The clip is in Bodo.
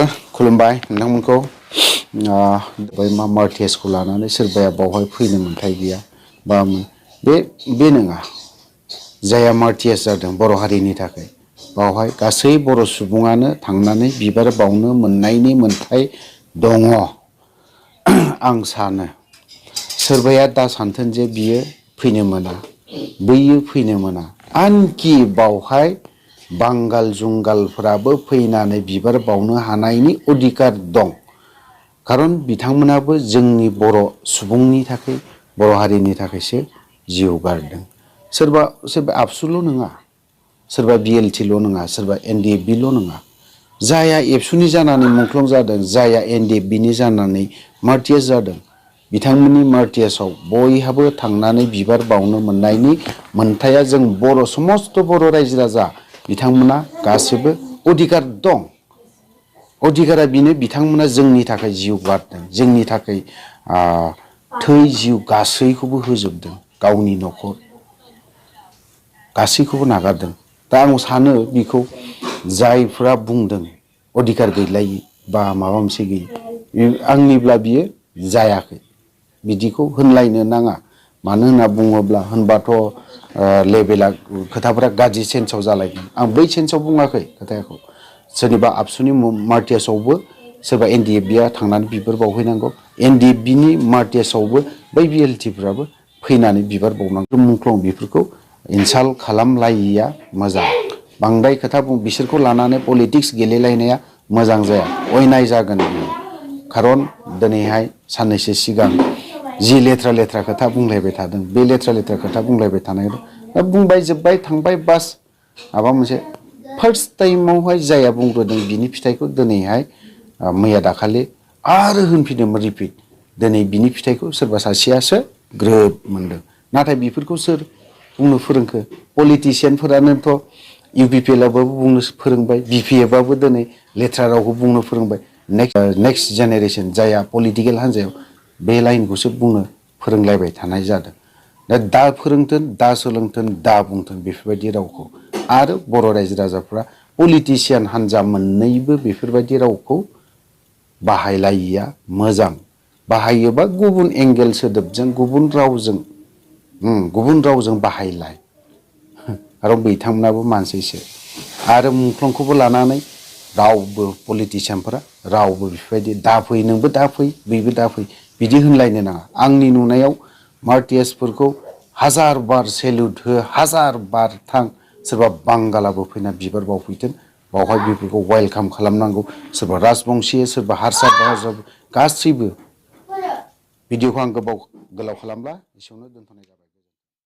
खुलुमबाय नोंथांमोनखौ बै मार्टियासखौ लानानै सोरबाया बावहाय फैनो मोन्थाय गैया बा बे नङा जाया मार्टियास जादों बर' हारिनि थाखाय बावहाय गासै बर' सुबुङानो थांनानै बिबार बावनो मोननायनि मोन्थाय दङ आं सानो सोरबाया दा सानथों जे बियो फैनो मोना बैयो फैनो मोना आनखि बावहाय बांगाल जुंगालफोराबो फैनानै बिबार बावनो हानायनि अधिकार दं खारन बिथांमोनाबो जोंनि बर' सुबुंनि थाखाय बर' हारिनि थाखायसो जिउ गारदों सोरबा आबसुल' नङा सोरबा बिएलटिल' नङा सोरबा एनडिएफबिल' नङा जाया एबसुनि जानानै मुंख्लं जादों जाया एनडिएफबिनि जानानै मार्टियास जादों बिथांमोननि मार्टियासआव बयहाबो थांनानै बिबार बावनो मोननायनि मोन्थाया जों बर' समस्त बर' रायजो राजा बिथांमोना गासिबो अधिकार दं अधिकारा बिनो बिथांमोना जोंनि थाखाय जिउ गारदों जोंनि थाखाय थै जिउ गासैखौबो होजोबदों गावनि न'खर गासैखौबो नागारदों दा आं सानो बिखौ जायफ्रा बुंदों अधिकार गैलायि बा माबा मोनसे गैयि आंनिब्ला बियो जायाखै बिदिखौ होनलायनो नाङा मानो होनना बुङोब्ला होनबाथ' लेभेला खोथाफोरा गाज्रि सेन्सआव जालायगोन आं बै सेन्सआव बुङाखै खोथाखौ सोरनिबा आबसुनि मार्टियासआवबो सोरबा एनडिएफबिया थांनानै बिबार बावहैनांगौ एनडिएफबिनि मार्टियासआवबो बै बिएलटिफ्राबो फैनानै बिबार बावनांगौ मुंख्लं बेफोरखौ इनसाल्ट खालामलायिया मोजां बांद्राय खोथा बिसोरखौ लानानै पलिटिक्स गेलेलायनाया मोजां जाया अयनाय जागोन खारन दिनैहाय साननैसो सिगां जि लेथ्रा खोथा बुंलायबाय थादों बे लेथ्रा खोथा बुंलायबाय थानाय बुंबाय जोब्बाय थांबाय बास माबा मोनसे फार्स्ट टाइमावहाय जाया बुंग्रोदों बिनि फिथाइखौ दिनैहाय मैया दाखालि आरो होनफिनदोंमोन रिपिट दिनै बिनि फिथाइखौ सोरबा सासेयासो ग्रोब मोनदों नाथाय बेफोरखौ सोर बुंनो फोरोंखो पलिटिसियानफोरानोथ' इउपिपिएलआबो बुंनो फोरोंबाय बिपिएफआबो दिनै लेथ्रा रावखौ बुंनो फोरोंबाय नेक्स्ट जेनेरेसन जाया पलिटिकेल हान्जायाव बे लाइनखौसो बुंनो फोरोंलायबाय थानाय जादों दा फोरोंथों दा सोलोंथों दा बुंथों बेफोरबायदि रावखौ आरो बर' रायजो राजाफ्रा पलिटिसियान हान्जा मोननैबो बेफोरबायदि रावखौ बाहायलायिया मोजां बाहायोबा गुबुन एंगेल सोदोबजों गुबुन रावजों बाहायलाय आरो बिथांमोनाबो मानसिसो आरो मुंख्लंखौबो लानानै रावबो पलिटिसियानफोरा रावबो बेफोरबायदि दाफै नोंबो दाफै बैबो दाफै बिदि होनलायनो नाङा आंनि नुनायाव मार्टियासफोरखौ हाजार बार सेलुट हो हाजार बार थां सोरबा बांगालाबो फैना बिबार बावफैथों बावहाय बेफोरखौ वेलकाम खालामनांगौ सोरबा राजबंसि सोरबा हारसा गासैबो भिडिअखौ आं गोलाव खालामला एसेयावनो दोनथ'नाय जाबाय।